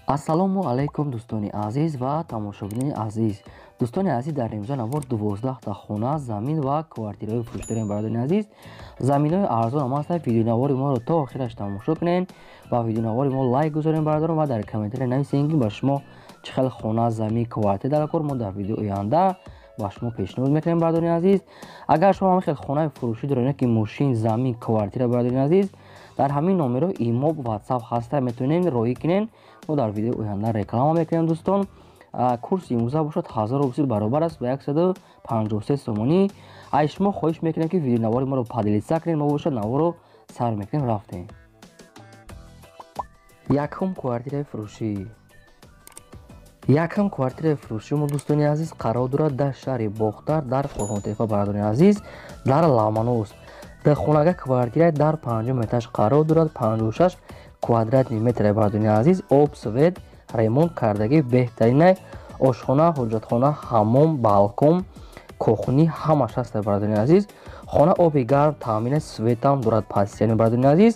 Ассалому алайкум, дӯстони азиз ва тамошобинони азиз. Дӯстони азиз, дар имрӯза навор 12 та хона, замин ва квартираҳои фурӯш дорем. Бародарони азиз, заминҳои арзон ҳам ҳастанд. Видеонавори моро то охираш тамошо кунед ва видеонавори мо лайк гузорем, бародарон, ва дар комментария нависем, ки ба шумо чӣ хел хона, замин, квартира дар кор. Мо дар видео оянда ба шумо пешниҳод мекунем. Бародарони азиз, агар шумо ҳамин хел хонаи фурӯшӣ доред, ки мошин, замин, квартира, бародарони азиз, дар ҳамин номерҳо имо, ватсап ҳаста, метавонед роҳӣ кунед. Мо дар видеои оянда реклама мекунем. Дӯстон, курси имрӯза бошад 1000 рубл, баробар аст ба 153 сомонӣ. Аз шумо хоҳиш мекунем, ки видеонавори моро поделиться кунед. Мо бошад наворо сар мекунем. Рафтем. Якум квартираи фурӯшӣ. Якум квартираи фурӯшӣ мо, дӯстони азиз, қарор дорад дар шаҳри Бохтар, дар Қурғонтепа, бародарони азиз, дар Ламанос. Дар хонага квартираи дар панҷум этаж қарор дорад, 56 квадратный метр, бародарони азиз. Об, свет, ремонт кардагӣ, беҳтаринай. Ошхона, ҳоҷатхона, ҳаммом, балкон, кухни ҳамаш ҳаст, бародарони азиз. Хона оби гарм таъмина, светам дорад, пастияни, бародарони азиз.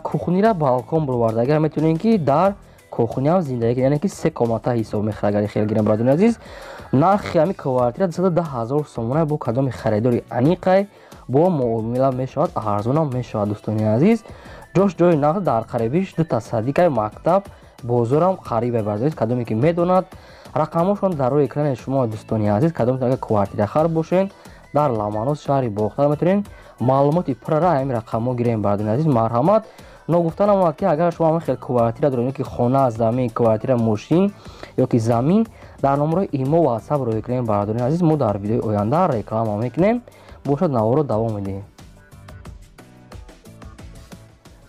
Кухнира балкон бироварда, агар метавонем, ки дар кухниам зиндагӣ, яъне ки се комната ҳисоб мехӯрад, агар хел гирем. Бародарони азиз, нархи ҳамин квартира 210 000 сомона. Бо кадоми харидори аниқай бо муомила мешавад, арзонам мешавад. Дӯстони азиз, ҷош ҷои нақд, дар қарибиш дута садикай, мактаб, бозорам қарибай. Бародари, кадоме ки медонад, рақамошон дар рӯи экрани шумо. Дӯстони азиз, кадоме агар квартирахар бошед, дар Ламанос, шаҳри Бохтар, метавонед маълумоти пурра ҳамин рақамҳо гирем. Бародари азиз, марҳамат. Ногуфта намонад, ки агар шумо ҳамин хел квартира доред, ки хона, замин, квартира, мошин ё ки замин, дар номерои имо, ватсап роҳӣ кунем. Бародарони азиз, мо дар видеои оянда реклама мекунем. Бошад, наворо давом медиҳем.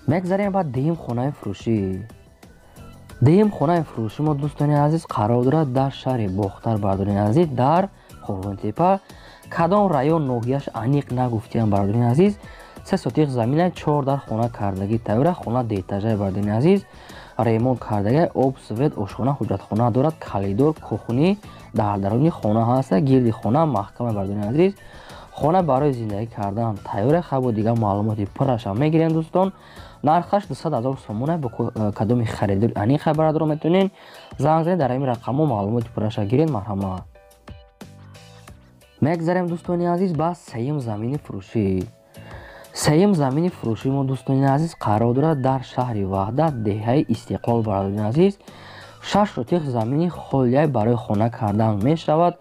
Мегзарем ба дуюм хонаи фурӯшӣ. Дуюм хонаи фурӯшӣ мо, дӯстони азиз, қарор дорад дар шаҳри Бохтар, бародарони азиз, дар Қурғонтепа. Кадом район, ноҳияш аниқ нагуфтиям, бародарони азиз. 3 сотиқ замина, 4 дар хона кардагӣ тайёра. Хона деэтажаи, бародарони азиз, ремонт кардагӣ, об, свет, ошхона, ҳуҷҷатхона дорад, калидор, кухни дар даруни хона ҳаста, гирди хона маҳкама. Бародарони азиз, хона барои зиндагӣ кардан тайёра. Хабо дигар маълумоти пуррашам мегирем. Дӯстон, нархаш 200 000 сомона. Бо кадоми харидори аниқ, бародаро, метавонед занг занед, дар ҳамин рақамҳо маълумоти пурраша гиред. Марҳамат. Мегзарем, дӯстони азиз, ба сеюм замини фурӯшӣ. Сеюм замини фурӯшӣ мо, дӯстони азиз, қарор дорад дар шаҳри Ваҳдат, деҳаи Истиқлол. Бародарони азиз, 6 сотиқ замини холияй барои хона кардан мешавад.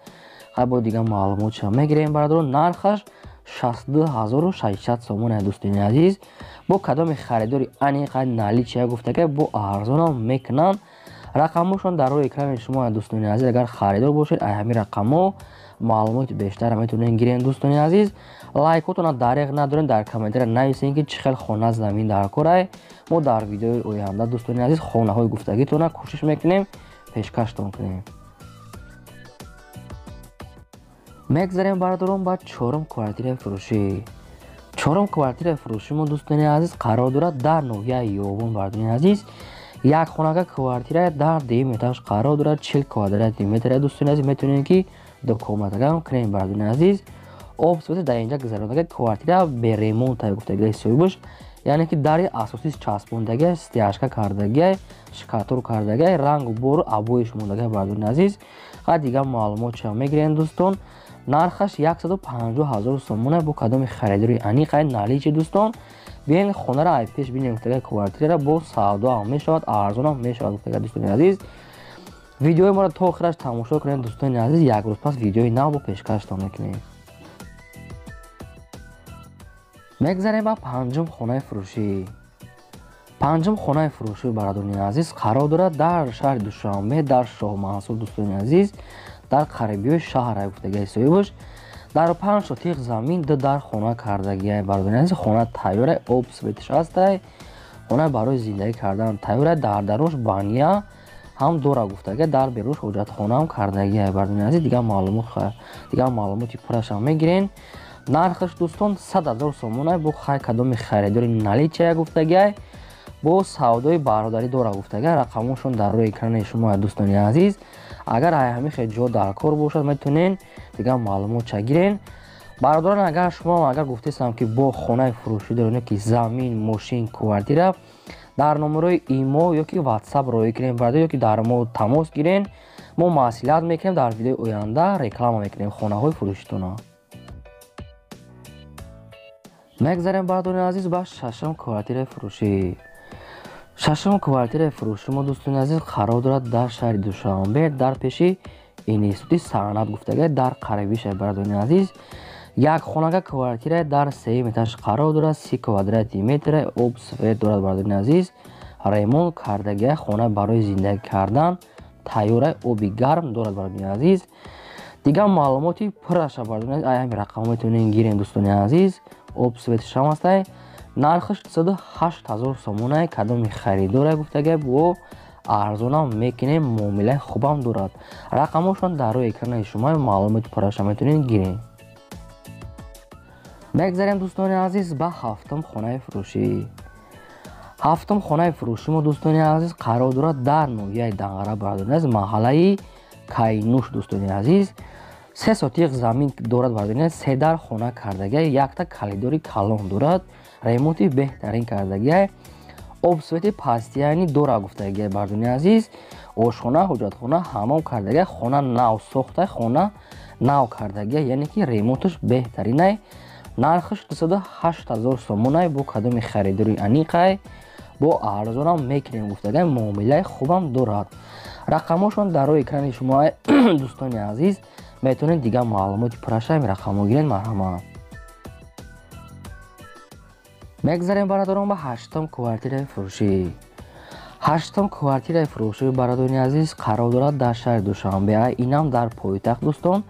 Бо дигар маълумотша мегирем, бародарон. Нархаш 62 600 сомона. Дӯстони азиз, бо кадоми харидори аниқа наличия гуфтага, бо арзонам мекунанд. Рақамҳошон дар рӯи экрани шумо. Дӯстони азиз, агар харидор бошед, ай ҳамин рақамҳо маълумоти бештара метавонед гирен. Дӯстони азиз, лайкотона дареғ надорем, дар комментария нависем, ки чӣ хел хона, замин дар корай. Мо дар видеои оянда, дӯстони азиз, хонаҳои гуфтагитона кӯшиш мекунем пешкаштон кунем. Мегзарем, бародарон, ба чорум квартираи фурӯшӣ. Чорум квартираи фурӯшӣ мо, дӯстони азиз, қарор дорад дар ноҳияи Ёвон. Бародарони азиз, як хонага квартира дар дуюм этаж қарор дорад, 40 квадратный метр. Дӯстони азиз, метавонед, ки дукомнатагам кунем. Бародарони азиз, об, свет дар инҷа гузарондаги. Квартира беремонта гуфтаги соҳибаш, яъне ки дари асосӣ часпондагия, стяжка кардагия, штукатур кардагия, рангу бору обоиш мондагия. Бародарони азиз, ва дигар маълумотша мегирем. Дӯстон, нархаш 150 000 сомона. Бо кадоми харидори аниқай наличи. Дӯстон, биёен, хонара ай пеш бинем гуфтага. Квартирара бо савдоам мешавад, арзонам мешавад гуфтага. Дӯстони азиз, видеои моро то охираш тамошо кунед. Дӯстони азиз, як рӯз пас видеои нав бо пешкаштон мекунем. Мегзарем ба панҷум хонаи фурӯшӣ. Панҷум хонаи фурӯшӣ, бародарони азиз, қарор дорад дар шаҳри Душанбе, дар Шоҳмансур. Дӯстони азиз, дар қарибиёи шаҳр гуфтагиай соҳибаш. Дар 5 сотиқ замин, ду дар хона кардагиай. Бародарони азиз, хона тайёрай, об, светиш ҳастай, хона барои зиндагӣ кардан тайёрай. Дар даруш баня ҳам дора гуфтагиай, дар беруш ҳоҷатхонаам кардагиай. Бародарони азиз, дигар маълумоти пуррашам мегирен. Нархаш, дӯстон, 100 000 сомона. Бо хай кадоми харидори наличая гуфтагиай, бо савдои бародарӣ дора гуфтагиай. Рақамҳошон дар рӯи экрани шумо. Дӯстони азиз, агар ай ҳамин хел ҷо дар кор бошад, метавонед дигар маълумотша гирен. Бародарон, агар шумо агар гуфтесам, ки бо хонаи фурӯшӣ доред, ки замин, мошин, квартира, Дар номерои имо ё ки WhatsApp роӣ кунем бародар, ё ки дар мо тамос гирен. Мо маслиҳат мекунем, дар видеои оянда реклама мекунем хонаҳои фурӯшитона. Мегзарем бародарони азиз ба шашум квартираи фурӯшӣ. Шашум квартираи фурӯши мо дӯстони азиз қарор дорад дар шаҳри Душанбе, дар пеши институти санъат гуфтагӣ, дар қарибиша бародарони азиз. Як хонага квартира дар сеюм этаж қарор дорад, 30 квадрати метр, об свет дорад бародарони азиз. Ремонт кардагия, хона барои зиндагӣ кардан тайёра, оби гарм дорад бародарони азиз. Дигар маълумоти пурраша бародарони азиз ай ҳамин рақамҳо метавонед гирем дӯстони азиз. Об светш ҳам ҳастай. Нархаш 208 ҳазор сомонае. Кадоми харидоре гуфтагия бо арзонам мекунем, муомилаи хубам дорад. Рақамҳошон дар рӯи экрани шумо, маълумоти пурраша метавонед гирем. Мегзарем дӯстони азиз ба ҳафтум хонаи фурӯшӣ. Ҳафтум хонаи фурӯши мо дӯстони азиз қарор дорад дар ноҳияи Данғара бародарони азиз, маҳаллаи Кайнуш дӯстони азиз. 3 сотиқ замин дорад бародарони азиз, 3 дар хона кардагия, якта калидори калон дорад, ремонти беҳтарин кардагия, об свети пастияни дора гуфтагия бародарони азиз, ошхона, ҳуҷратхона, ҳамом кардагия, хона нав сохта, хона нав кардагия, яъне ки ремонташ беҳтаринай. Нархаш 208 ҳазор сомонай. Бо кадоми харидори аниқай, бо арзонам мекунем гуфтагия, муомилаи хубам дорад. Рақамҳошон дар рӯи экрани шумо дӯстони азиз, метавонед дигар маълумоти пурраша ҳамин рақамҳо гиред, марҳамат. Мегзарем бародарон ба ҳаштум квартираи фурӯшӣ. Ҳаштум квартираи фурӯшӣ бародарони азиз қарор дорад дар шаҳри Душанбе, инам дар пойтахт дӯстон,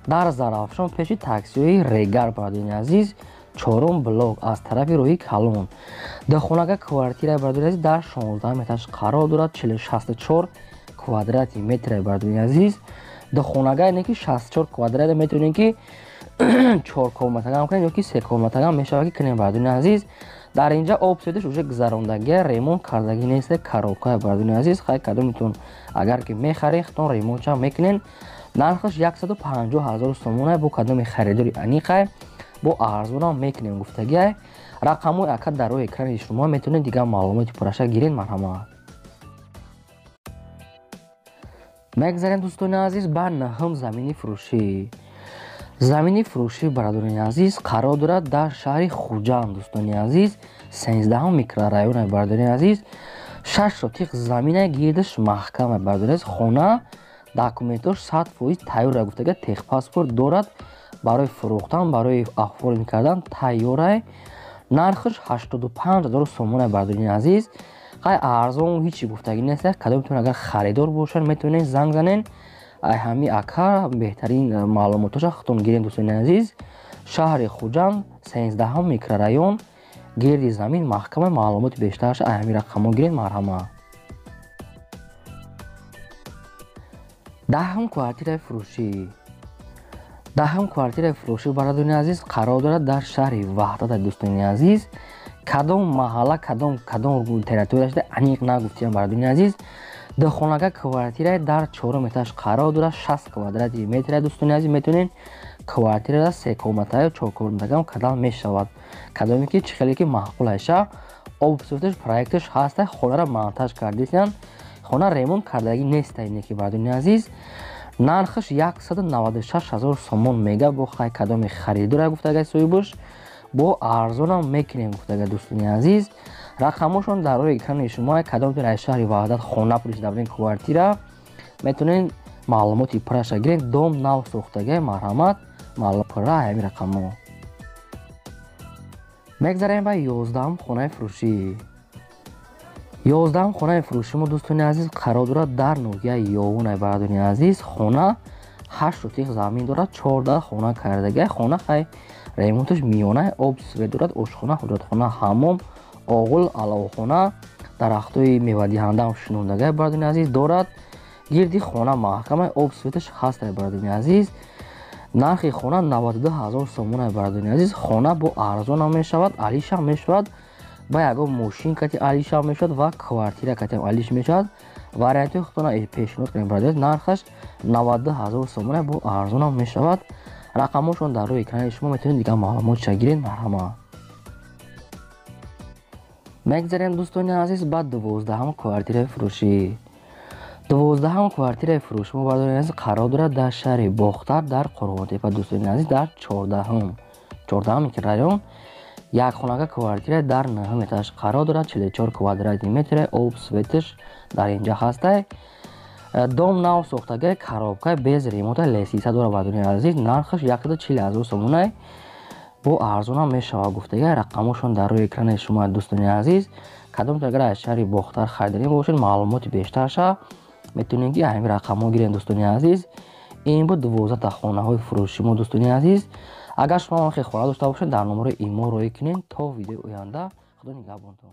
дар Зарафшон пеши таксиҳои Регар бародарони азиз, 4 блок аз тарафи роҳи калон. Духонага квартираи бародарони азиз дар 16 этаж қарор дорад, 64 квадрати метр бародарони азиз. Духонага яъне ки 64 квадрат метавонем ки 4 комнатага кунем ё ки 3 комнатага мешавад ки кунем бародарони азиз. Дар инҷа об светаш уже гузарондагия, ремонт кардагӣ нест, коробка бародарони азиз. Хай кадомитон агар ки мехаред, худтон ремонтча мекунед. Нархаш 150 ҳазор сомона, бо кадоми харидори аниқай, бо арзонам мекунем гуфтагиай. Рақамҳои ака дар рӯи экрани шумо, метавонед дигар маълумоти пурраша гиред, марҳамат. Мегзарем дӯстони азиз ба наҳум замини фурӯшӣ. Замини фурӯшӣ бародарони азиз қарор дорад дар шаҳри Хуҷанд дӯстони азиз, 13 микрорайон бародарони азиз. 6 сотиқ замина, гирдаш маҳкама бародарони азиз. Хона документош 100% тайёра гуфтага, техпаспорт дорад, барои фурӯхтан, барои оформ кардан тайёрай. Нархаш 85 ҳазор сомона бародарони азиз. Хай арзон ҳеҷ гуфтагӣ нест. Кадомтон агар харидор бошанд, метавонед занг занед. Ай ҳами ака беҳтарин маълумотоша худтон гиред дӯстони азиз. Шаҳри Хуҷанд, 13 микрорайон, гирди замин маҳкама, маълумоти бештарша ай ҳами рақамҳо гиред, марҳамат. Даҳум квартираи фурӯшӣ. Даҳум квартираи фурӯшӣ бародарони азиз қарор дорад дар шаҳри Ваҳдат дӯстони азиз. Кадом маҳалла, кадом территория шуда аниқ нагуфтиям бародарони азиз. Духонага квартираи дар 4 этаж қарор дорад, 60 квадрати метр дӯстони азиз. Метавонед квартирара 3 комната ё 4 комната кадан мешавад, кадоме ки чӣ хеле ки маъқул айша. Об светаш проекташ ҳаста, хонара монтаж кардисян, хона ремонт кардагӣ нест ине ки бародарони азиз. Нархаш 196 ҳазор сомон мега, бо хай кадоми харидора гуфтага соҳибаш, бо арзонам мекунем гуфтага дӯстони азиз. Рақамҳошон дар рӯи экрани шумо. Кадомтон аз шаҳри Ваҳдат хона пурсида будем квартира, метавонед маълумоти пурраша гиред. Дом нав сохтага, марҳамат, маълумот пурра ҳамин рақамҳо. Мегзарем ба 11 хонаи фурӯшӣ. 11 хонаи фурӯши мо дӯстони азиз қарор дорад дар ноҳияи Ёвун бародарони азиз. Хона 8 сотиқ замин дорад, 14 хона кардагия. Хона хай ремонташ миёна, об свет дорад, ошхона, ҳуҷратхона, ҳамом, оғул, аловхона, дарахтҳои мевадиҳандаам шинондагия бародарони азиз дорад. Гирди хона маҳкама, об светаш ҳаст бародарони азиз. Нархи хона 92 ҳазор сомона бародарони азиз. Хона бо арзонам мешавад, алишам мешавад, ба ягон мошин кати алишам мешавад ва квартира катиам алиш мешавад. Вариантҳои худтона пешниҳод кунем бародарони азиз. Нархаш 92 ҳазор сомона, бо арзонам мешавад. Рақамҳошон дар рӯи экрани шумо, метавонед дигар маълумотша гиред, марҳамат. Мегзарем, дӯстони азиз, ба 12-ҳам квартираи фурӯшӣ. 12-ҳам квартираи фурӯши мо, бародарони азиз, қарор дорад дар шаҳри Бохтар, дар Қурғонтепа, дӯстони азиз, дар 14-ҳам микрорайон. Як хонага квартира дар 9-ҳам этаж қарор дорад, 44 квадрати метр, об, светаш дар инҷа ҳастай. Дом нав сохтагай, коробка, без ремонта, лестница дорад, бародарони азиз. Нархаш 140 ҳазор сомонай, бо арзонам мешавад гуфтагай. Рақамошон дар рӯи экрани шумо, дӯстони азиз. Кадомто агар аз шаҳри Бохтар хариданӣ бошед, маълумоти бештарша метавонед ки ҳамин рақамҳо гиред, дӯстони азиз. Ин буд 12та хонаҳои фурӯши мо, дӯстони азиз. Агар шумо хел хона дошта бошед, дар номерои имо роҳӣ кунед. То видеои оянда, худо нигаҳбонтон.